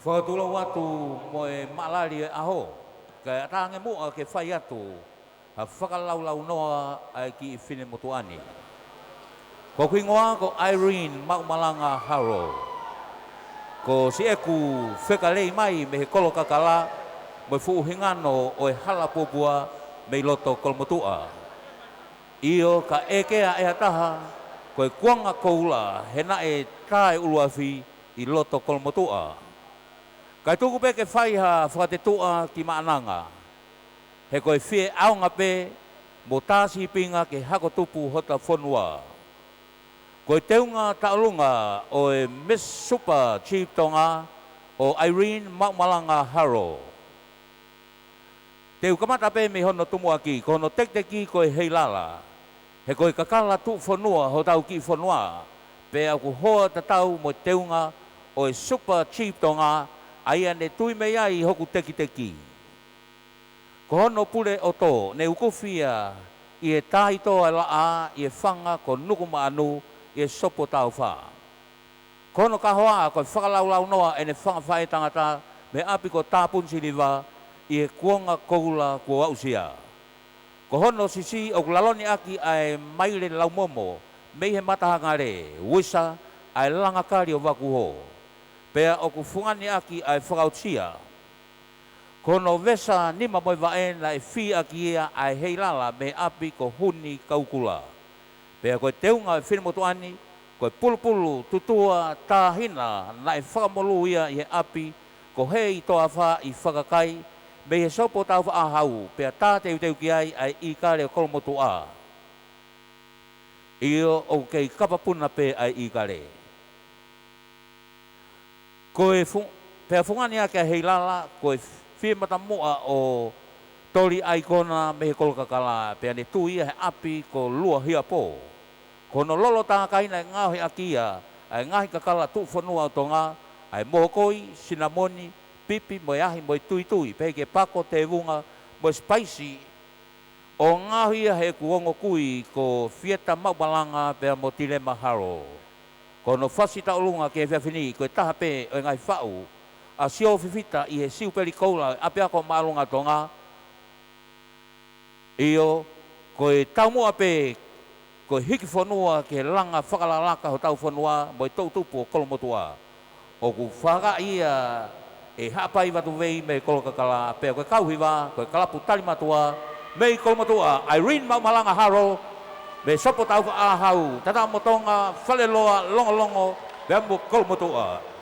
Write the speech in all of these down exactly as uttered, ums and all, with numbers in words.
Fakatulou atu mo e maʻalali e ʻaho, kae ʻatā ange muʻa ke fai atu ha fakalaulaunoa ʻa e kiʻi finemotuʻa ni. Ko hoku hingoa ko Irene Maʻumalanga Haro. Ko siʻeku fekalei mai mei he Kolo Kakala mo e fuʻu hingano ʻo e Hala Puapua mei loto Kolomotuʻa. ʻIo, ka ʻeke ʻe ha taha, ko e kuonga koula he naʻe tā e ʻuluafi ʻi loto Kolomotuʻa. Kae tuku pē ke fai ha fakatetuʻa ki Maʻananga, he ko e fie ʻaonga pē mo tā sīpinga ke hako tupu hota fonua. Ko e teunga tauʻolunga ʻo e Miss Super Chief Tonga, ʻo Irene Maʻumalanga Haro. Te u kamata pē mei hono tumuʻaki, ko hono tekiteki ko e Heilala. He ko e kakala tuʻufonua hotau kiʻi fonua, pea ʻoku hoa tatau mo e teunga ʻo e Super Chief Tonga, ʻa ia ne tui mei ai hoku tekiteki. Ko hono pule ʻoto, ne ukufi ia ʻi he taito ʻa e laʻā ʻi he fanga ko Nukumaʻanu ʻi he Sopu ʻo Tāufaʻāhau. Ko hono kahoa ko e fakalaulaunoa ʻene fanga faʻētangata mei he ʻapi ko Tāpunisiliva ʻi he kuonga koula kuo aʻusia. Ko hono sisi ʻoku laloni ʻaki ʻa e maile laumomo mei he matahangale, uisa ʻa e langa kali ʻo Vakuhō. Pea ʻoku fungani ʻaki ʻa e fakaʻotua. Ko hono vesa nima mo e vaʻe naʻe fī ʻaki ia ʻa e Heilala mei he ʻapi ko Huni Kaukula. Pea ko e teunga ʻo e finemotuʻa ni, ko e pulupulu tutua tāhina naʻe fakamolū ia ʻi he ʻapi ko Hei Toafa ʻi Fakakai, mei he Sopu ʻo Tāufaʻāhau, pea tāteuteu ki ai ʻa e ʻIkale ʻo Kolomotuʻa. ʻIo, ʻoku kei kapapuna pē ʻa e ʻIkale. Ko e fu-, pea fungani ʻaki ʻa e Heilala, ko e fie matamuʻa ʻo Toli ʻAikona mei he Kolo Kakala, pea ne tui ia he ʻapi ko Luahiapo. Ko hono lolo tākai naʻe ngaohi ʻaki ia ʻa e ngaahi kakala tuʻufonua ʻo Tonga, ʻa e mohokoi, sinamoni, pipi, mo e ahi, mo e tuitui, pehē ki he pako, tēvunga, mo e sipaisi, ʻo ngaohi ia heʻeku ongo kui ko Fieta Maʻumalanga pea mo Tilema Haro. Ko hono fasi tauʻolunga ki he efiafi ni ko e taha pē ʻo e ngaahi faʻu ʻa Siofifita ʻi he Siupeli Koula ʻo e ʻApiako Māʻolunga ʻo Tonga. ʻIo, ko e taumuʻa pē ko e hiki fonua ki he langa fakalakalaka hotau fonua mo e toʻutupu ʻo Kolomotuʻa. ʻOku fakahā ia ʻe Haʻapai Vatuvei mei Kolo Kakala, pea ko e kau hiva, ko e kalapu Talimatua mei Kolomotuʻa, Irene Maʻumalanga Haro, mei Sopu ʻo Tāufaʻāhau, Tatamotonga, Faleloa, Longolongo, pea mo Kolomotuʻa.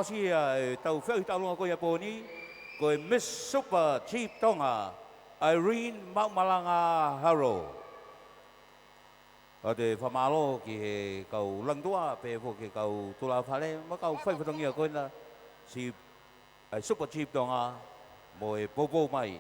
Asia ʻetau feʻauhi tauʻolunga ko ia ʻo e pō ni, ko e Miss Super Chief Tonga, Irene Maʻumalanga Haro. ʻOatu e fakamālō ki he kau langitua, pehē foki ki he kau tulāfale, mo e kau fai fatongia ko ena, Chief, ʻa e Super Chief Tonga, mo e poupou mai.